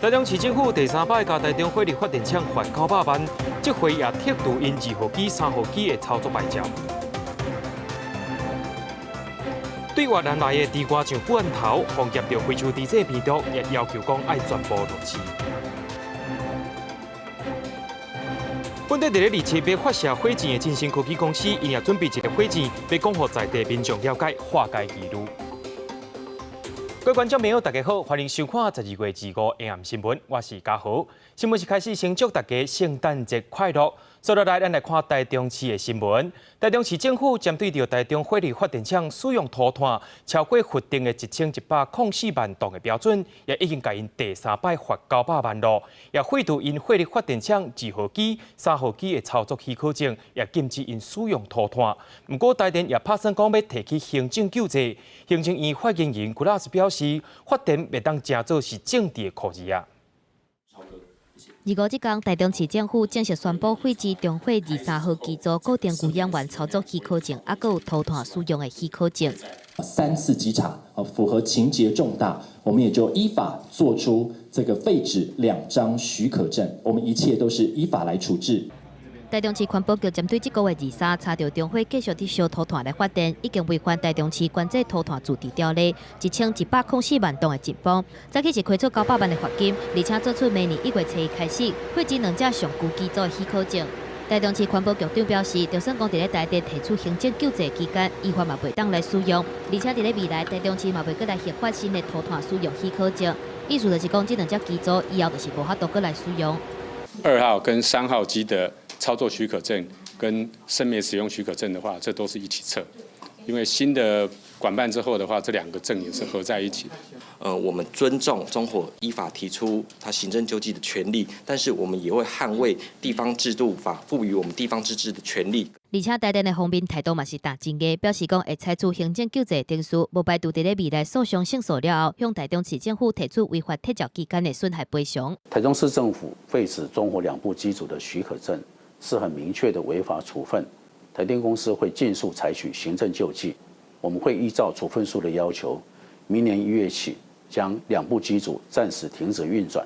台中市政府第三擺共台中火力發電廠罰900萬，這回也剔除𪜶二號機、三號機的操作牌照。對越南來的甜瓜醬罐頭，予驗著非洲豬瘟病毒，也要求講愛全部落市。本底佇咧27欲發射火箭的進芯科技公司，𪜶也準備一個火箭，欲講予在地民眾了解，化解疑慮。各位觀眾朋友，大家好，歡迎收看12月25下暗新聞，我是嘉豪。新聞一開始先祝大家聖誕節快樂。接落來，咱來看台中市的新聞。台中市政府針對著台中火力發電廠使用塗炭超過法定的1104萬噸的標準，也已經共𪜶第三擺罰九百萬囉，也廢除𪜶火力發電廠二號機、三號機的操作許可證，也禁止𪜶使用塗炭。毋過台電也拍算講欲提起行政救濟。行政院發言人古拉斯表示，發電袂當成做是政治的口實啊。25這工，台中市政府正式宣布廢止中火二三號機組固定牛養員操作許可證，抑閣有塗炭使用的許可證。三次稽查，符合情節重大，我們也就依法做出這個廢止兩張許可證。我們一切都是依法來處置。台中市環保局針對這個月23查著中火繼續佇燒塗炭來發電，已經違反台中市管制塗炭自治條例1104萬噸的禁令。早起是開出九百萬的罰金，而且做出明年1月初一開始廢止兩隻上舊機組的許可證。台中市環保局長表示，就算講佇咧台電提出行政救濟期間，依法嘛袂當來使用，而且佇咧未來台中市嘛袂閣來核發新的塗炭使用許可證。意思就是講，這兩隻機組以後就是無法度閣來使用。 2號跟3號機的操作許可證跟生滅使用許可證的話，這都是一起撤，因為新的管辦之後的話，這兩個證也是合在一起的。我們尊重中火依法提出他行政救濟的權利，但是我們也會捍衛地方制度法賦予我們地方自治的權利。而且台電的方面態度嘛是彈真硬，表示講會採取行政救濟程序，無排除佇咧未來訴訟勝訴了後，向台中市政府提出違法撤照期間的損害賠償。台中市政府廢止中火兩部機組的許可證，是很明確的違法處分。台電公司會盡速採取行政救濟，我們會依照處分書的要求，明年1月起將兩部機組暫時停止運轉。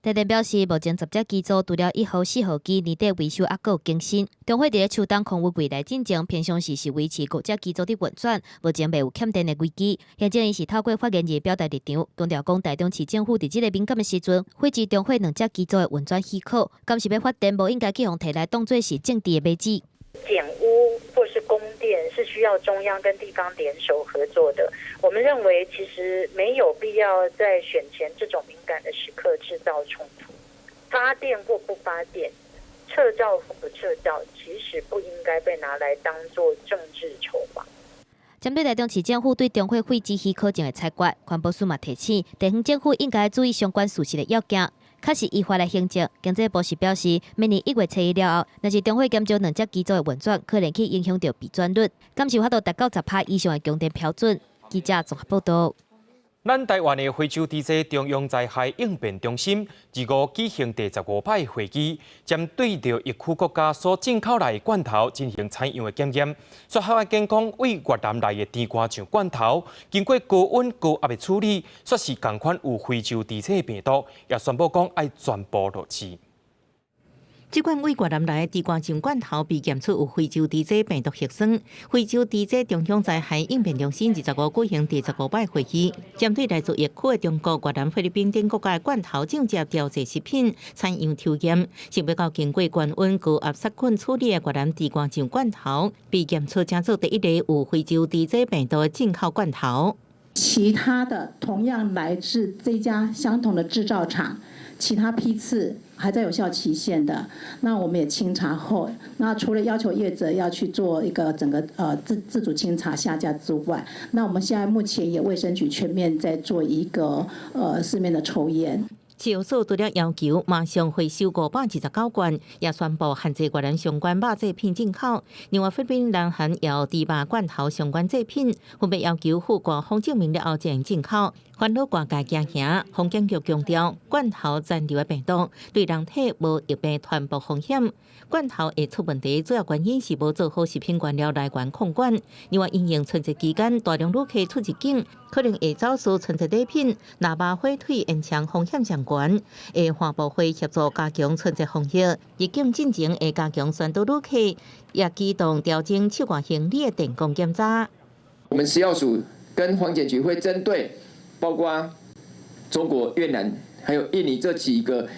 台電表示，目前10隻機組除了1號、4號機年底維修抑閣有更新，中火佇咧秋冬空雨季來進前，平常時是維持五隻機組佇運轉，目前未有欠電的危機。行政院是透過發言人表達立場，強調講台中市政府佇這個敏感的時陣，廢止中火兩隻機組的運轉許可，敢是欲發電，無應該去予提來當做是政治的馬子。減污或是供電是需要中央跟地方聯手合作的。我們認為其實沒有必要在選前這種敏感的時刻製造衝突。發電或不發電，撤照或不撤照，其實不應該被拿來當做政治籌碼。針對台中市政府對中火廢止許可證的裁決，環保署嘛提醒，地方政府應該注意相關事實的要件。確實依法來行政。經濟部是表示，明年1月初一了後，若是中火減少兩隻機組的運轉，可能去影響著備轉率，敢是有法度達到10%以上的供電標準。記者綜合報道。咱台灣的非洲豬瘟中央災害應變中心，25舉行第15擺會議，針對著疫區國家所進口來的罐頭進行採樣的檢驗。煞發現講，對越南來的甜瓜醬罐頭，經過高溫高壓的處理，煞是仝款有非洲豬瘟病毒，也宣布講愛全部落市。這款對越南來的甜瓜醬罐頭被檢出有非洲豬瘟病毒核酸。非洲豬瘟中央災害應變中心25舉行第15擺會議，針對來自疫區的中國、越南、菲律賓等國家的罐頭醬汁調製食品採樣抽驗，想欲到經過高溫高壓殺菌處理的越南甜瓜醬罐頭，被檢出成做第一個有非洲豬瘟病毒的進口罐頭。其他的同樣來自這家相同的製造廠，其他批次還在有效期限的，那我們也清查後，那除了要求業者要去做一個整個自主清查下架之外，那我們現在目前也衛生局全面在做一個市面的抽驗。食藥署除了要求馬上回收529罐，也宣布限制越南相關肉製品進口。另外，菲律賓、南韓也有豬肉罐頭相關製品，分別要求附官方證明了後才能進口。煩惱外界驚嚇，防檢局強調，罐頭殘留的病毒對人體無疫病傳播風險。罐頭會出問題，主要原因是無做好食品原料來源控管。另外，因應春節期間大量旅客出入境，可能會走私春節禮品、喇叭火腿延長風險上懸。會環保會協助加強春節防疫，入境進前會加強宣導旅客，也機動調整手掛行李的電光檢查。我們食藥署跟環檢局會針對包括中國、越南還有印尼這幾個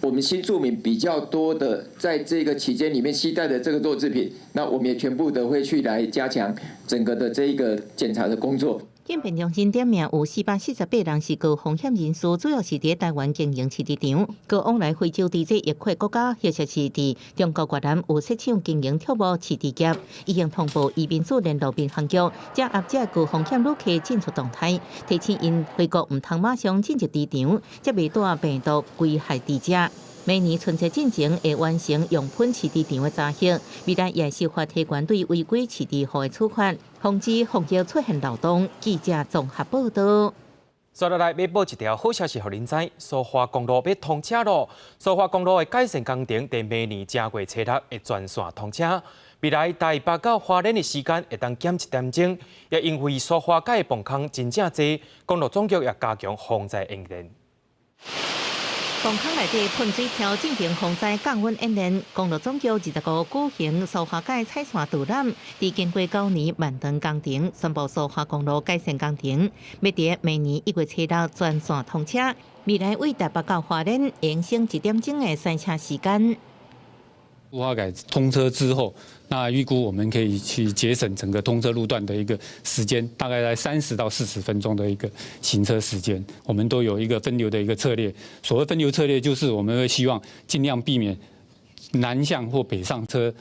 我們新住民比較多的，在這個期間裡面攜帶的這個肉製品，那我們也全部都會去來加強整個的這一個檢查的工作。應變中心點名有448人是高風險人士，主要是佇台灣經營飼殖場，閣往來非洲豬隻疫區國家，或者是佇中國越南有設廠經營畜牧飼殖業，已經通報移民署聯絡民航局，掌握這高風險旅客進出動態，提醒𪜶回國毋通馬上進入豬場，才袂帶病毒危害豬隻。明年春節進前會完成樣本飼殖場的查核，未來也是司法機關對違規飼殖戶的處罰，防止防疫出現漏洞。記者綜合報道。接落來欲報一條好消息，予恁知，蘇花公路欲通車囉。蘇花公路的改善工程佇明年正月初六會全線通車。未來台北到花蓮的時間會當減一點鐘，也因為蘇花改的磅空真正濟，公路總局也加強防災演練。磅空內底噴水柱進行防災降溫演練，公路總局25舉行蘇花改彩線導覽，佇經過9年漫長工程，宣布蘇花公路改善工程，欲佇明年1月初6全線通車。未來對台北到花蓮，會省一點鐘的塞車時間。蘇花改通車之後，那預估我們可以去節省整個通車路段的一個時間，大概在30到40分鐘的一個行車時間。我們都有一個分流的一個策略。所謂分流策略，就是我們會希望盡量避免南向或北上車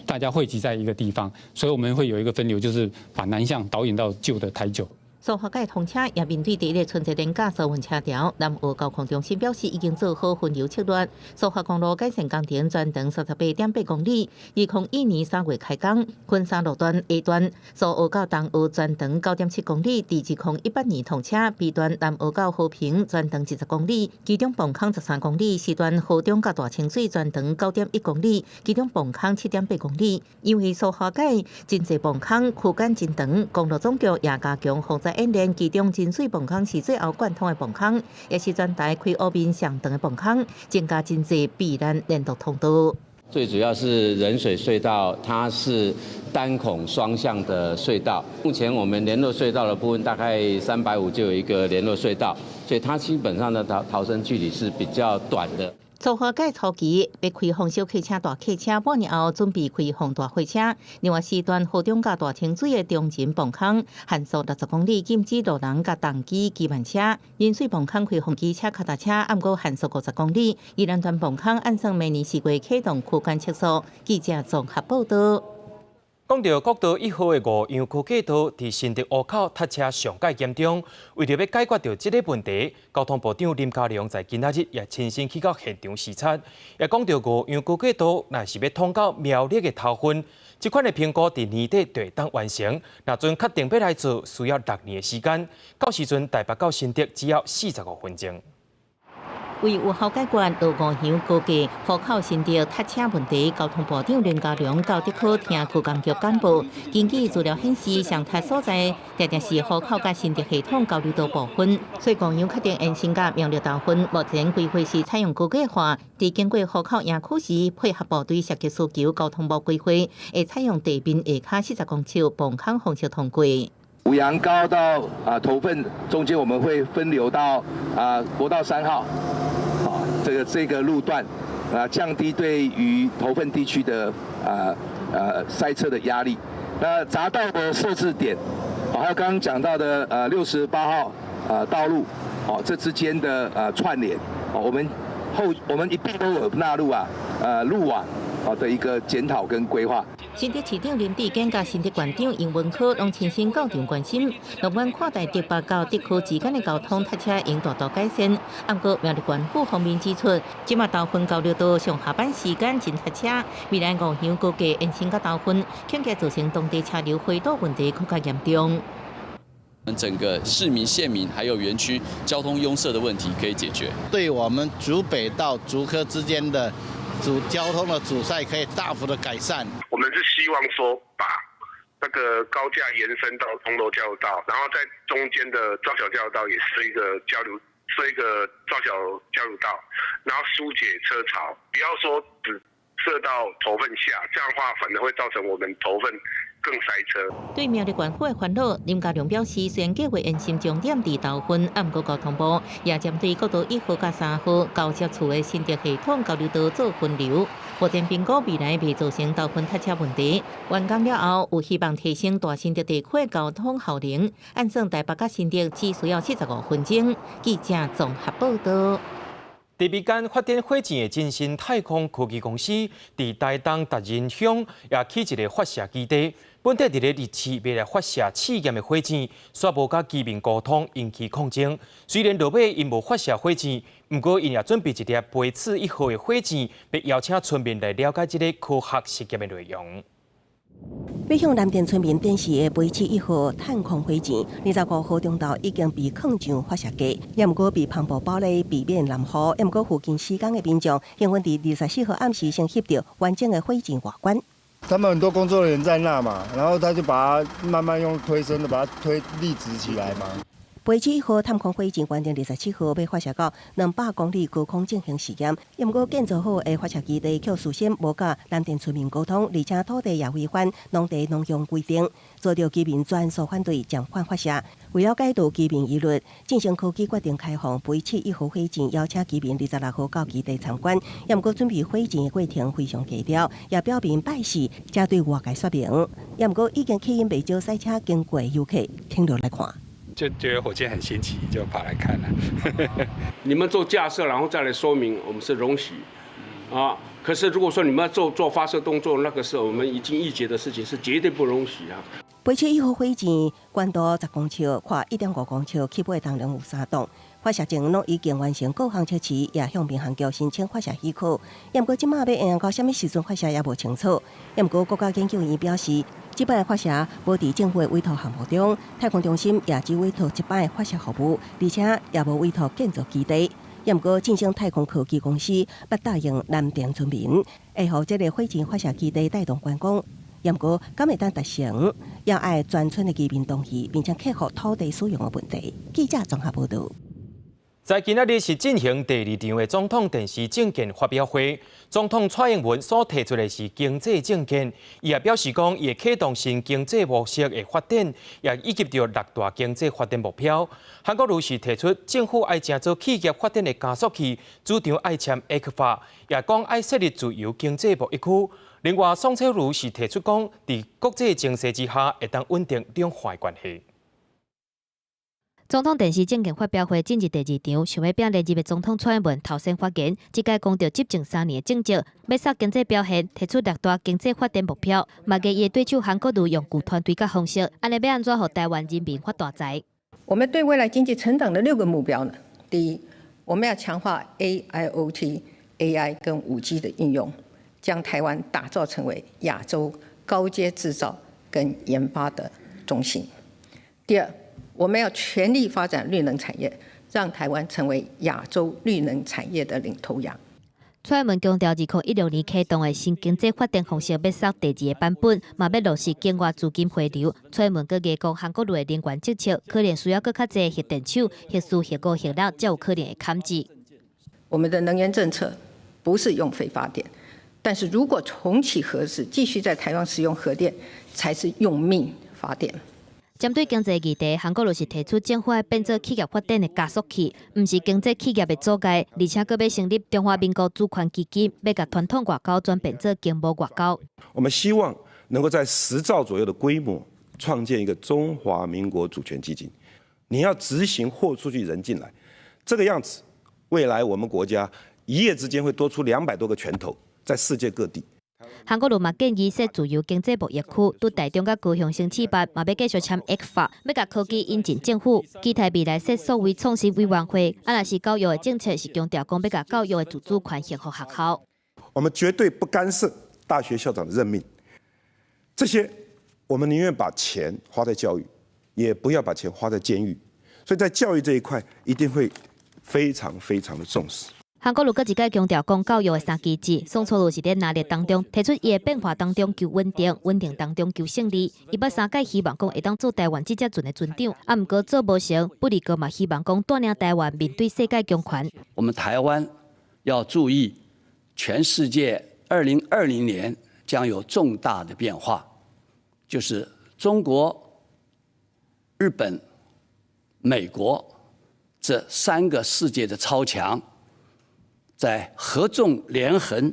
大家匯集在一個地方，所以我們會有一個分流，就是把南向導引到舊的台九。蘇花改通車也面對第一个春節連假疏運車潮，南澳交控中心表示已經做好分流策略。蘇花公路改善工程全長38.8公里，2021年3月開工，分三路段 A 段蘇澳到東澳全長9.7公里，佇2018年通車；B 段南澳到和平全長20公里，其中磅空13公里；C 段河中到大清水全長9.1公里，其中磅空7.8公里。因為蘇花改真濟磅空區間真長，公路總局也加強防災演練，其中深水磅空是最後貫通的磅空，也是全台開挖面上長的磅空，增加真濟避難聯絡通道。最主要是冷水隧道，它是單孔雙向的隧道。目前我們聯絡隧道的部分大概350就有一個聯絡隧道，所以它基本上的逃生距離是比較短的。蘇花改初期欲開放小客車、大客車，半年後準備開放大貨車。另外四段河中佮大清水的中壬磅空，限速60公里，禁止路人佮重機、機慢車。冷水磅空開放機車、跤踏車，毋過限速50公里。宜蘭段磅空按算明年4月啟動區間測速。記者綜合報道。講著國道1號的五楊高架道，佇新竹湖口塞車上蓋嚴重。為著欲解決著這个問題，交通部長林佳龍在今仔日也親身去到現場視察。也講著五楊高架道，若是欲通到苗栗的頭份，這款的評估佇年底就會當完成。若陣確定欲來做，需要6年的時間。到時陣台北到新竹只要45分鐘。為有效解決羅五楊高架湖口新竹塞車問題，交通部長林佳龍到竹科聽高工局簡報。根據資料顯示，上塞所在定定是湖口佮新竹系統交流道部分，所以五楊確定延伸到苗栗頭份。目前規劃是採用高架化，佇經過湖口營區時，配合部隊設計需求，交通部規劃會採用地面下跤40公尺磅空方式通過。五楊高到頭份中間，我們會分流到國道3號，啊這個路段降低對於頭份地區的塞車的壓力。那匝道的設置點，還有剛剛講到的68號道路，哦這之間的串聯，我們一併都有納入路網的一個檢討跟規劃。新竹市長林智堅佮新竹縣長楊文科攏親身到場關心，樂觀看待竹北到竹科之間的交通塞車應大度改善。毋過苗栗縣府方面指出，這馬頭份交流道上下班時間真塞車，未來五楊高架延伸到頭份，恐驚造成當地車流回堵問題閣較嚴重。整個市民、縣民還有園區交通壅塞的問題可以解決，對我們竹北到竹科之間的交通的阻塞可以大幅的改善。我們是希望說把那個個高架延伸到銅鑼交流道，然後在中間的造橋交流道也設一個交流，設一個造橋交流道，然後疏解車潮，不要說只設到頭份下，這樣的話反而會造成我們頭份更塞車。對苗栗縣府的煩惱，林佳龍表示，雖然計劃延伸終點佇頭份，毋過交通部也針對國道1號佮3號交接處的新竹系統交流道做分流。目前評估未來袂造成頭份塞車問題。完工了後，有希望提升大新竹地區的交通效能。按算台北佮新竹只需要45分鐘。記者綜合報道。佇民間發展火箭的進新太空科技公司，佇台東達仁鄉也起一个發射基地。本底佇咧日市欲來發射試驗的火箭，煞無佮居民溝通，引起抗爭。雖然落尾𪜶無發射火箭，毋過𪜶也準備一粒背刺一號的火箭，欲邀請村民來了解這个科學實驗的內容。欲向南店村民展示的背刺一號探空火箭，25號中晝已經被放上發射架，也毋過被帆布包咧，避免淋雨。也毋過附近施工的民眾，興奮佇24號暗時先翕著完整的火箭外觀。他們很多工作人員在那嘛，然後他就把它慢慢用推升的把它推立直起來嘛。背刺一號探空火箭原定27號欲發射到200公里高空進行試驗，毋過建造好的發射基地卻事先無佮南店村民溝通，而且土地也違反農地農用規定，遭著居民全數反對暫緩發射。為了解除居民疑慮，進成科技決定開放背刺一號火箭，邀請居民26號到基地參觀。也毋過準備火箭的過程非常低調，也表明拜四才對外界說明。也毋過已經吸引袂少賽車經過的遊客停落來看。就覺得火箭很新奇，就跑來看了。你們做架設，然後再來說明，我們是容許啊。可是如果說你們要做發射動作，那個是我們已經議決的事情，是絕對不容許啊。背刺一號火箭高度10公尺，寬1.5公尺，起飛重量有3噸。發射前攏已經完成各項測試，也向民航局申請發射許可。毋過這馬欲用到啥物時陣發射也無清楚。毋過國家研究院表示，這擺發射無佇政府的委託項目中，太空中心也只委託一擺發射服務，而且也無委託建造基地。毋過進成太空科技公司捌答應南店村民，會予這个火箭發射基地帶動觀光。毋過，敢會當達成，也愛全村的居民同意，並且克服土地使用的問題。記者綜合報導。在今仔日是進行第二場的總統電視政見發表會，總統蔡英文所提出的是經濟政見，伊也表示講，伊會啟動新經濟模式的發展，也以及著六大經濟發展目標。韓國瑜是提出政府愛成做企業發展的加速器，主張愛簽 ECFA，也講愛設立自由經濟貿易區。另外，宋楚瑜是提出講，佇國際情勢之下，會當穩定兩岸關係。總統電視政見發表會進入第二場，想欲拼連任的總統蔡英文頭先發言，這屆講著執政3年的政績，欲殺經濟表現，提出六大經濟發展目標，嘛共伊的對手韓國瑜用舊團隊佮方式，按呢欲按怎予台灣人民發大財？我們對未來經濟成長的六個目標呢？第一，我們要強化 AIoT、AI 跟5G 的應用，將台灣打造成為亞洲高階製造跟研發的中心。第二，我們要全力發展綠能產業，讓台灣成為亞洲綠能產業的領頭羊。蔡英文強調，2016年啟動的新經濟發展方式欲殺第二個版本，嘛欲落實境外資金回流。蔡英文閣硬講韓國瑜的能源政策，可能需要閣較濟核電廠、核四、核五、核六，才有可能會堪治。我們的能源政策不是用廢發電，但是如果重啟核四，繼續在台灣使用核電，才是用命發電。針對經濟議題，韓國瑜是提出政府愛變做企業發展的加速器，毋是經濟企業的阻礙，而且閣欲成立中華民國主權基金，欲共傳統外交轉變做經貿外交。我們希望能夠在10兆左右的規模，創建一個中華民國主權基金。你要執行貨出去人進來，這個樣子，未來我們國家一夜之間會多出200多個拳頭，在世界各地。韓國瑜嘛建議設自由經濟貿易區，對台中佮高雄先試辦，嘛欲繼續簽 ECFA，欲共科技引進政府，期待未來設數位創新委員會。啊，若是教育的政策是強調講欲共教育的自主權還予學校。我們絕對不干涉大學校長的任命，這些我們寧願把錢花在教育，也不要把錢花在監獄。所以在教育這一塊，一定會非常非常的重視。韓國瑜閣一擺強調講教育的三機制，宋楚瑜是佇藍綠當中提出伊的變化當中求穩定，穩定當中求勝利。伊捌三擺希望講會當做台灣這隻船的船長，啊，毋過做無成，不離閣嘛希望講帶領台灣面對世界強權。我們台灣要注意，全世界2020年將有重大的變化，就是中國、日本、美國這三個世界的超強。在合縱連橫。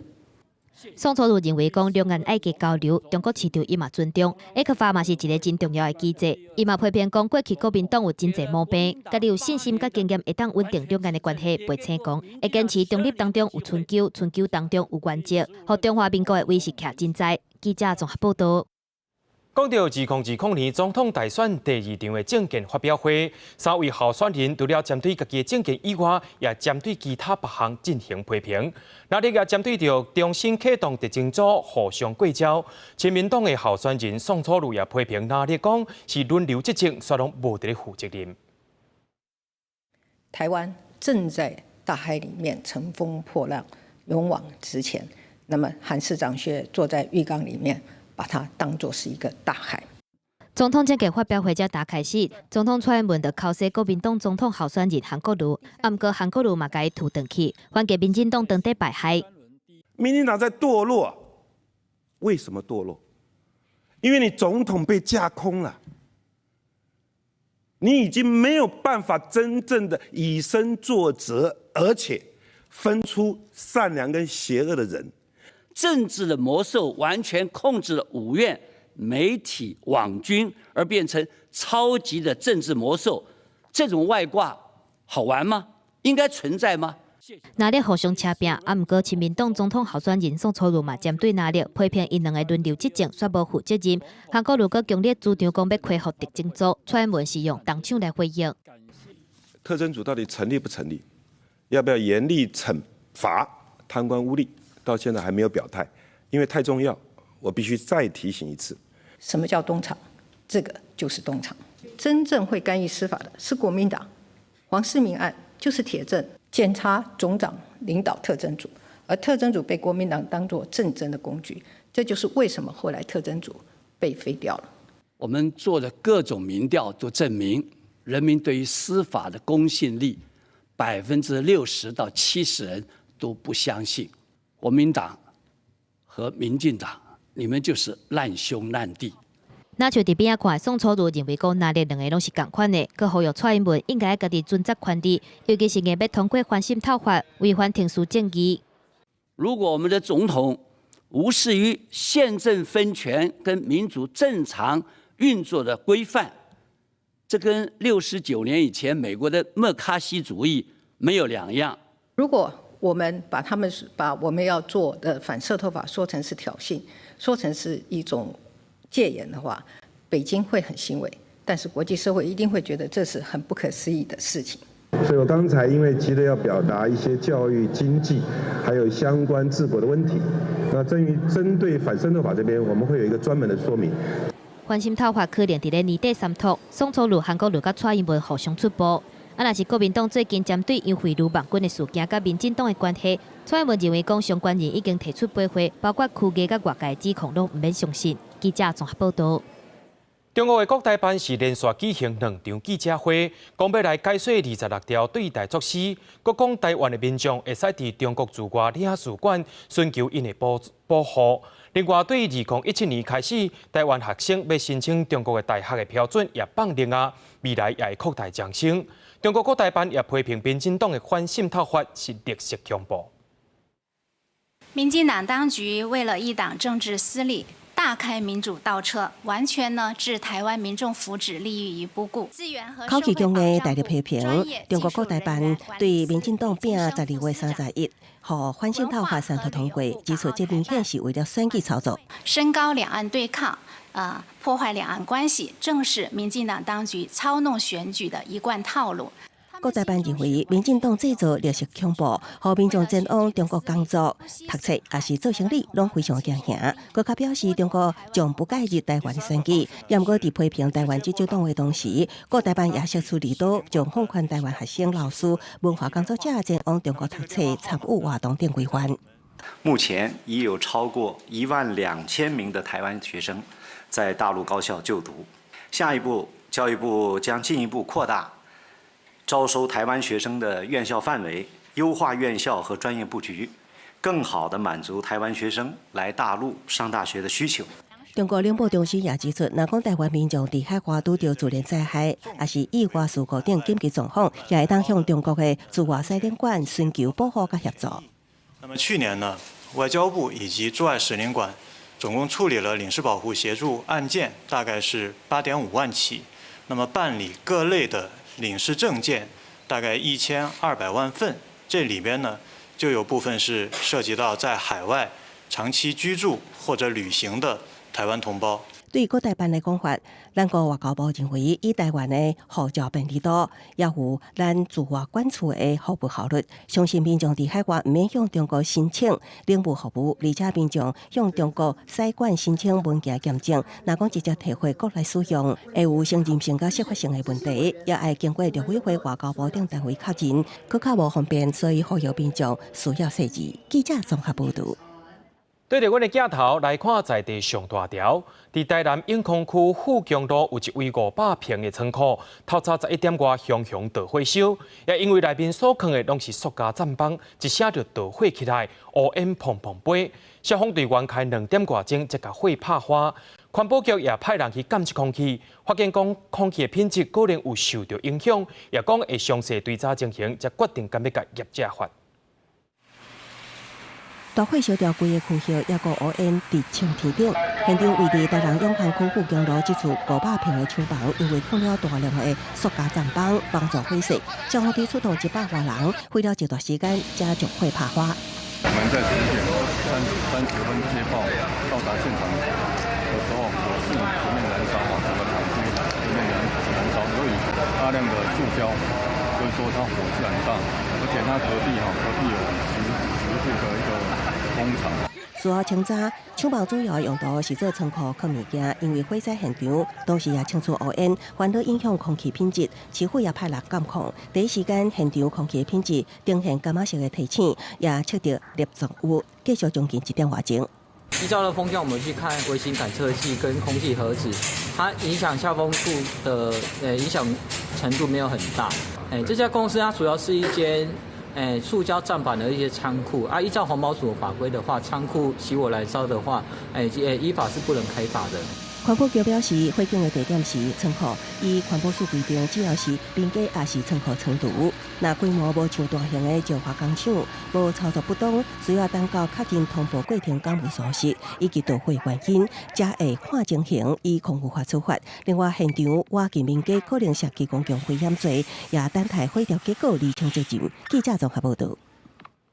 宋楚瑜認為講兩岸愛加交流，中國市場伊嘛尊重，ECFA 嘛是一个真重要的機制。伊嘛批評講過去國民黨有真濟毛病，家己有信心佮經驗會當穩定兩岸的關係，袂青講，會堅持中立當中有春秋，春秋當中有原則，予中華民國的位是徛真在。記者綜合報導。講到2020年總統大選第二場的政見發表會，三位候選人除了針對家己的政見以外，也針對其他別項進行批評。那你也針對著重新啟動特偵組互相過招，親民黨的候選人宋楚瑜也批評藍綠講是輪流執政，煞攏無佇咧負責任。台灣正在大海裡面乘風破浪，勇往直前。那麼韓市長卻坐在浴缸裡面，把它當作是一個大海。總統政見發表會才打開始，總統蔡英文就剾洗國民黨總統候選人韓國瑜，啊，毋過韓國瑜嘛共伊吐轉去，反擊民進黨當地敗害。民進黨在墮落，為什麼墮落？因為你總統被架空了，你已經沒有辦法真正的以身作則，而且分出善良跟邪惡的人。政治的魔獸完全控制了五院、媒體、網軍，而變成超級的政治魔獸。這種外掛好玩嗎？應該存在嗎？藍綠互相車拚，啊，毋過親民黨總統候選人宋楚瑜嘛，針對藍綠批評𪜶兩个輪流執政，煞無負責任。韓國瑜閣強烈主張講欲恢復特偵組，蔡英文是用動手來回應。特偵組到底成立不成立？要不要嚴厲懲罰貪官污吏？到現在還沒有表態，因為太重要，我必須再提醒一次。什麼叫東廠？這個就是東廠。真正會干預司法的是國民黨，黃世銘案就是鐵證。檢察總長領導特偵組，而特偵組被國民黨當作政爭的工具，這就是為什麼後來特偵組被廢掉了。我們做的各種民調都證明，人民對於司法的公信力，60%到70%人都不相信。國民黨和民進黨，你們就是難兄難弟。若像佇邊仔看，宋楚瑜認為講藍綠兩个攏是仝款的，閣呼籲蔡英文應該家己尊責權力，尤其是硬欲通過反滲透法，違反程序正義。如果我們的總統無視於憲政分權跟民主正常運作的規範，這跟69年以前美國的麥卡錫主義沒有兩樣。如果我們把他們把我們要做的反滲透法說成是挑釁，說成是一種戒嚴的話，北京會很欣慰，但是國際社會一定會覺得這是很不可思議的事情。所以我剛才因為急著要表達一些教育、經濟，還有相關治國的問題，那至於針對反滲透法這邊，我們會有一個專門的說明。反滲透法可能佇咧年底三讀，宋楚瑜、韓國瑜佮蔡英文互相出步。啊，若是國民黨最近針對楊惠如網軍的事件，佮民進黨的關係，蔡英文認為講相關人已經提出駁回，包括區外佮外界指控，攏毋免相信。記者綜合報導。中國的國台辦是連續舉行兩場記者會，講欲來解說26條對台措施，閣講台灣的民眾會使佇中國駐外領事館尋求𪜶的保護。另外，對2017年開始，台灣學生欲申請中國的大學的標準也放寬啊，未來也會擴大招生。中國國台辦也批評民進黨的反滲透法是綠色恐怖。民進黨當局為了一黨政治私利，大開民主倒車，完全呢置台灣民眾福祉利益於不顧。口氣強硬，大力批評中國國台辦對民進黨拚12月31，予反滲透法三讀通過，指出這明顯是為了選舉操作。升高兩岸對抗，破壞兩岸關係，正是民進黨當局操弄選舉的一貫套路。國台辦認為，民進黨製造綠色恐怖，予民眾前往中國工作、讀冊，抑是做生理，攏非常驚嚇。閣較表示，中國將不介入台灣的選舉。毋過佇批評台灣執政黨的同時，國台辦也釋出利多，將放寬台灣學生、老師、文化工作者前往中國讀冊、參與活動等規範。目前已有超過12000名的台灣學生在大陸高校就讀。下一步，教育部將進一步擴大招收台灣學生的院校範圍，優化院校和專業布局，更好地滿足台灣學生來大陸上大學的需求。中國領播中心也指出，若講台灣民眾佇海外拄著自然災害，抑是意外事故等緊急狀況，也會當向中國的駐外使領館尋求保護佮協助。那麼去年呢，外交部以及駐外使領館總共處理了領事保護協助案件，大概是8.5萬起。那麼辦理各類的領事證件大概1200萬份，這裡邊呢就有部分是涉及到在海外長期居住或者旅行的台灣同胞。對國台辦的講法，咱國外交部認為，以台灣的護照便利度，也有咱駐外館處的服務效率，相信民眾佇海外毋免向中國申請領務服務，而且民眾向中國使館申請文件驗證，若講直接提回國內使用，會有承認性佮適法性的問題，也愛經過陸委會、外交部等單位確認，閣較無方便，所以呼籲民眾需要細緻。記者綜合報導。對著阮的鏡頭來看，在地上大條，佇台南永康區富強路有一位500坪的倉庫，透早11點外熊熊大火燒，也因為內面所囥的攏是塑膠棧板，一聲就著火起來，烏煙砰砰飛。消防隊員開2點外鐘才共火拍花，環保局也派人去監測空氣，發現講空氣的品質可能有受著影響，也講會詳細追查情形，才決定敢欲共業者罰。大火燒掉規个區域，抑閣烏煙直衝天頂。現場位佇台南永康區富強路這處500坪的廠房，因為放了大量的塑膠棧板，幫助火勢。消防隊出動100外人，花了一段時間才將火拍花。我們在10點30分接報到達現場的時候，火勢全面燃燒，整個廠區全面燃燒，由於大量的塑膠，所以說它火勢很大，而且它隔壁有10戶的一個工廠。事後清查，廠房主要用途是做倉庫囥物件，因為火災現場同時也清除烏煙，煩惱影響空氣品質。市府也派人監控，第一時間現場空氣品質呈現柑仔色的提醒，也測著粒狀物，繼續將近1點外鐘。依照的風向，我們去看微型感測器跟空氣盒子，它影響下風處的影響程度沒有很大。這家公司它主要是一間塑膠棧板的一些倉庫啊。依照環保署法規的話，倉庫起火燃燒的話，依法是不能開罰的。環保局表示，火警的地點是倉庫，依環保署規定，只要是民家抑是倉庫倉儲，若規模無像大型的石化工廠，無操作不當，需要等到確認通報過程敢有屬實，以及導火原因，才會看情形依空污法處罰。另外，現場倚近民家可能涉及公共危險罪，也等待火調結果釐清責任。記者綜合報導。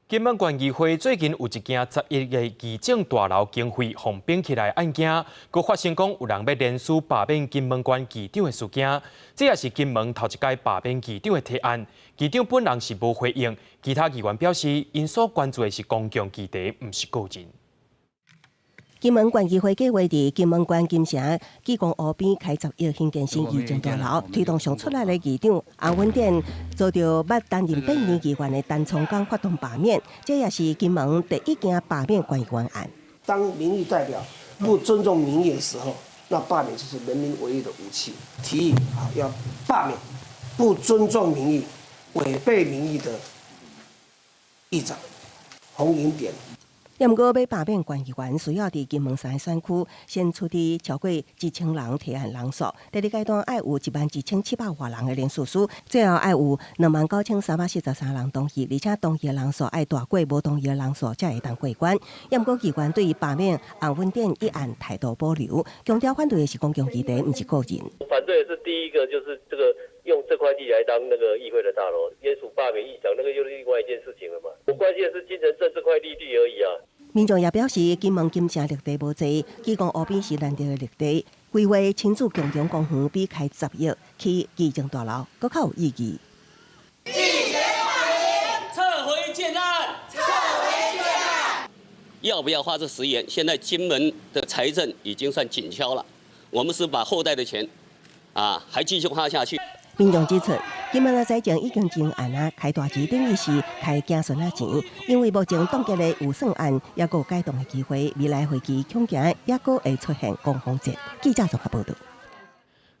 金門縣議會最近有一件11個議政大樓經費予冰起來案件，閣發生講有人欲聯署罷免金門縣議長的事件，這也是金門頭一擺罷免議長的提案。議長本人是無回應，其他議員表示，𪜶所關注的是公共議題，毋是個人。金門縣議會計劃佇金門縣金城紀光湖邊開10億興建新議政大樓，推動上出力的議長洪文典遭著捌擔任8年議員的陳聰剛發動罷免，這也是金門第一件罷免縣議員案。當民意代表不尊重民意的時候，那罷免就是人民唯一的武器。提議啊，要罷免不尊重民意、違背民意的議長洪銀典。毋過，欲罷免縣議員需要佇金門三個選區先出佇超過1000人提案人數。第二階段愛有11,700外人的聯署書，最後愛有29,343人同意，而且同意的人數愛大過無同意的人數，才會當過關。毋過，議員對罷免洪文典一案態度保留，強調反對的是公共議題，毋是個人。反對的是第一個，就是這個用這塊地來當那個議會的大樓，聯署罷免議長，那個又是另外一件事情了嘛。我關心的是金城鎮這塊綠地而已啊。民眾也表示，金門金城綠地無濟，紀光湖邊是難得的綠地，規劃親子共融公園比開10億起議政大樓閣較有意義。要不要花這10億元？現在金門的財政已經算緊俏了，我們是把後代的錢，啊，還繼續花下去。民眾指出，金門的財政已經真絚啊，開大錢等於是開子孫仔錢，因為目前凍結的預算案猶閣有改動的機會，未來會期恐驚猶閣會出現攻防戰。記者綜合報道。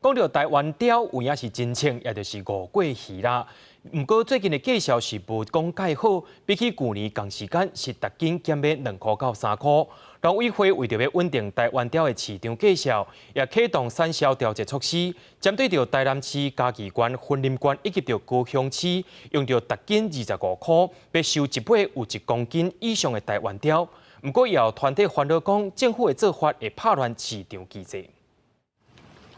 講著台灣鯛有影是真清，也就是吳郭魚啦。毋過最近的價數是無講蓋好，比起舊年仝時間是逐斤減買2塊到3塊。農委會為著欲穩定台灣鯛的市場價數，也啟動產銷調節措施，針對著台南市、嘉義縣、雲林縣以及著高雄市，用著逐斤25塊，欲收一尾有1公斤以上的台灣鯛。毋過，也有團體煩惱講，政府的做法會拍亂市場機制。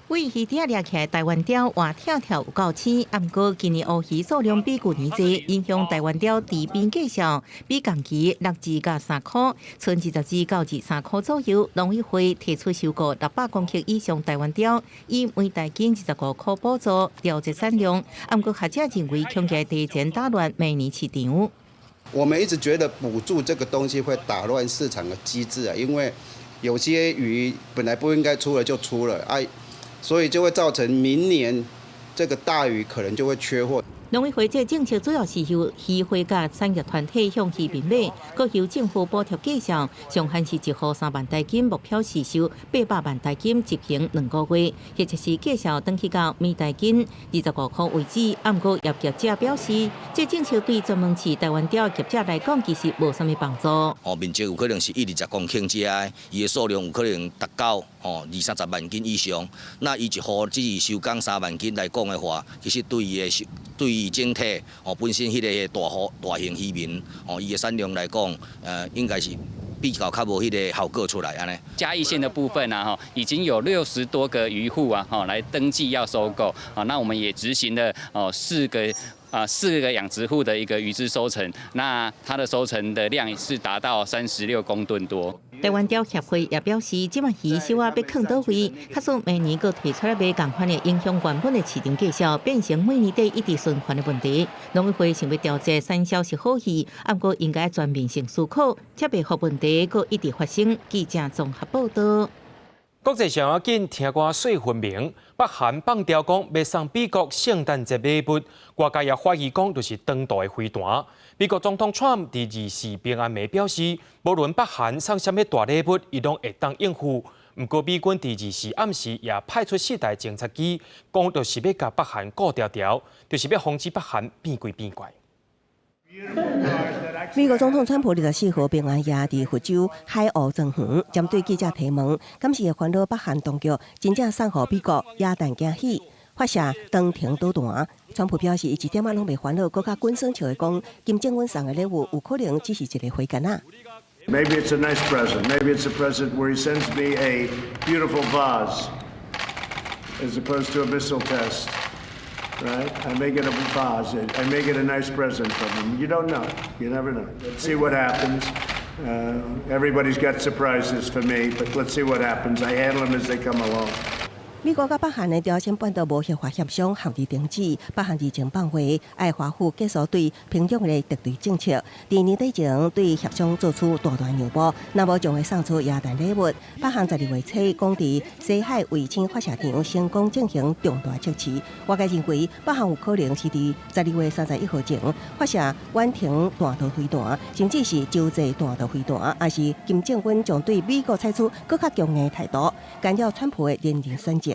對魚埕掠起來台灣鯛活跳跳有夠鮮，毋過今年烏魚數量比舊年濟，影響台灣鯛池邊價數比仝期6至3塊，賰20至23塊左右。農委會提出收購600公克以上台灣鯛，以每大斤25塊補助調節產量。毋過學者認為，恐驚提前打亂明年市場。我們一直覺得補助這個東西會打亂市場的機制啊，因為有些魚本來不應該出了就出了，哎。所以就會造成明年這個大魚可能就會缺貨。農委會這政策主要是由漁會佮產業團體向漁民買，閣由政府補貼價數，上限是一戶3萬台斤，目標是收800萬台斤執行2個月，或者是價數轉去到每台斤25塊為止。毋過業者表示，這政策對專門飼台灣鯛的業者來講，其實無啥物幫助。哦，面積有可能是一二十公頃遮，伊的數量有可能達到哦二三十萬斤以上。那伊一戶只是收工3萬斤來講的話，其實對伊的對伊整體哦本身彼个大戶大型漁民哦，伊的產量來講，應該是比較較無彼个效果出來按呢。嘉義縣的部分啊，哈，已經有60多個漁戶啊，哈，來登記要收購啊，那我們也執行了哦四個養殖戶的一個魚隻收成，那它的收成的量是達到36公噸多。台灣鯛協會也表示，這擺魚小可欲囥佗位，假使明年閣提出來買仝款的影響原本的市場價數，變成每年底一直循環的問題。農委會想欲調節產銷是好意，毋過應該全面性思考，才袂予問題閣一直發生。記者綜合報道。國際上要緊聽歌細分明，北韓放調講欲送美國聖誕節禮物，外界也懷疑講就是長途的飛彈。美國總統川普佇24平安暝表示，無論北韓送啥物大禮物，伊攏會當應付。毋過美軍佇24暗時也派出四台偵察機，講就是欲共北韓顧牢牢，就是欲防止北韓變鬼變怪。美國總統川普24號平安夜佇佛州海湖莊園，針對記者提問，敢是會煩惱北韓當局真正送予美國耶誕驚喜，發射長程導彈。川普表示，伊一點仔攏袂煩惱，閣較緊耍笑的講，金正恩送的禮物有可能只是一個火箭仔。 Maybe it's a nice present. Maybe it's a present where he sends me a beautiful vase, as opposed to a missile test. Right? I may get a vase. I may get a nice present from him. You don't know. You never know. Let's see what happens. Everybody's got surprises for me, but let's see what happens. I handle them as they come along. 美國佮北韓的朝鮮半島無核化協商陷佇停止，北韓日前放話愛華府結束對平壤的敵對政策，佇年底前對協商做出大大讓步，若無將會送出耶誕禮物。北韓12月初講佇西海衛星發射場成功進行重大測試，外界認為北韓有可能是佇12月31號前發射遠程彈道飛彈，甚至是洲際彈道飛彈，抑是金正恩將對美國採取閣較強硬態度，干擾川普的連任選情。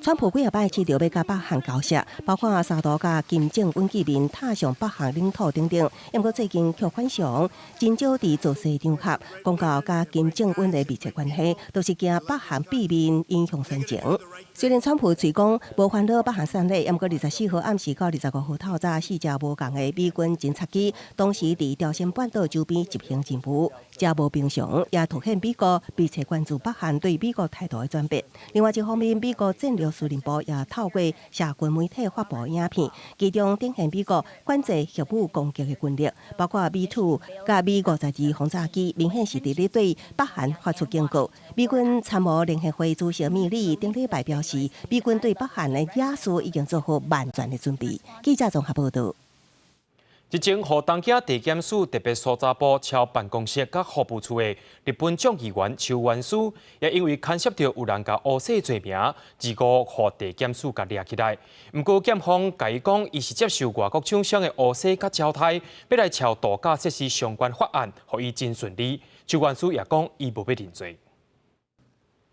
川普幾仔擺試著欲共北韓交涉，包括三度共金正恩見面，踏上北韓領土等等。毋過最近卻反常，真少佇造勢場合講到佮金正恩的密切關係，都是驚北韓變面影響選情。雖然川普喙講無煩惱北韓送禮，毋過24號暗時到25號透早四架無仝的美軍偵察機，同時佇朝鮮半島周邊執行任務，這無平常，也凸顯美國密切關注北韓對美國態度的轉變。另外一方面，美國戰略司令部也透過社群媒體發布影片，其中展現美國反制核武攻擊的軍力，包括米2佮米52轟炸機，明顯是佇咧對北韓發出警告。美軍參謀聯合會主席米利頂禮拜表示，美軍對北韓的野事已經做好萬全的準備。記者綜合報道。日前，予東京地檢署特別搜查部抄辦公室佮服務處的日本眾議員秋元司，也因為牽涉著有人共烏寫罪名，25予地檢署共掠起來。毋過檢方共伊講，伊是接受外國廠商的烏寫佮交代，欲來抄度假設施相關法案，予伊真順利。秋元司也講，伊無欲認罪。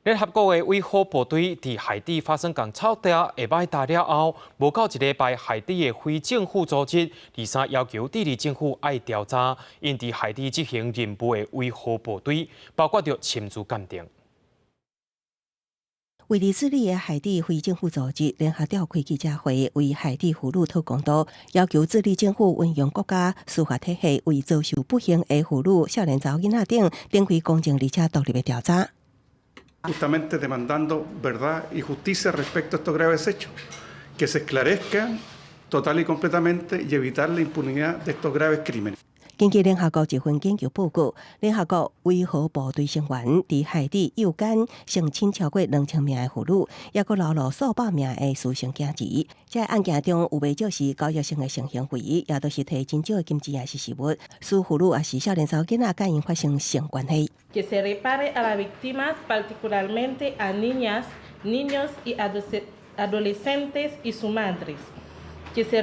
聯合國的維和部隊佇海地發生共臭大下擺打了後，無夠一禮拜，海地的非政府組織23要求智利政府愛調查𪜶佇海地執行任務的維和部隊，包括著親自鑑定。位佇智利的海地非政府組織聯合召開記者會，為海地婦女討公道，要求智利政府運用國家司法體系，為遭受不幸的婦女、少年查某囡仔等展開公正而且獨立的調查。 Justamente demandando verdad y justicia respecto a estos graves hechos, que se esclarezcan total y completamente y evitar la impunidad de estos graves crímenes. 根據聯合國一份研究報告，聯合國維和部隊成員佇海地誘姦性侵超過2000名的婦女，抑閣流落數百名的私生囝兒。這案件中有袂少是交易性的性行為，也都是提真少的金錢抑是食物，使婦女抑是少年查某囡仔佮𪜶發生性關係。 Que se repare a las víctimas, particularmente a niñas, niños y adolescentes y sus madres. Que se